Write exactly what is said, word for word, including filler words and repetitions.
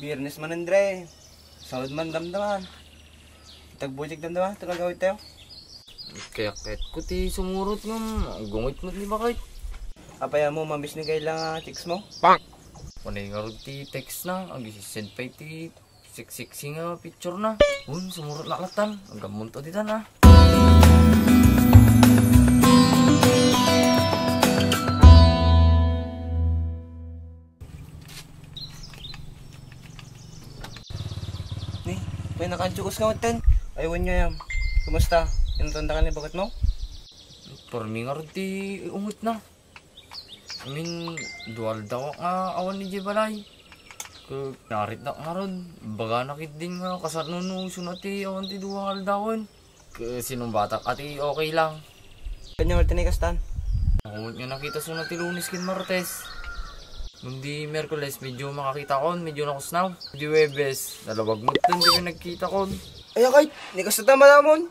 Biyernes man, Andre. Saod man damdama. Tagbutik damdama, tagal gawid tayo. Kaya ket ko ti sumurot ngem, aggungoy met ni bakit. Apay a mo, mamiss ni Kayla nga chicks mo? Panay ngarud ti text na, agsisend pay ti seksiksi nga picture na. Un, sumurot na latan, aggammon to ditan a. Ni, may nakaadyo ka sa kawitan. Ay, wen niya yan. Kumusta? Inutanda ka ni bagat mo? Parmi ngarud ti unget na. I mean, dualdaw nga awan ni balay. Kag narit na ngarud. Baga na kit din nga kasano no suna ti awan ti dualdawen. Ke-, sinumbatak a ti okay lang. Kanya nga tinay kastan. Nakumot nga nakita suna ti Lunes ken Martes. Ngem di Miyerkules, medyo makakita kon, medyo nakusnaw. Di Huwebes, nalawag met din, di ka nagkita kon. Ay, akay, ni kasta ta malamon.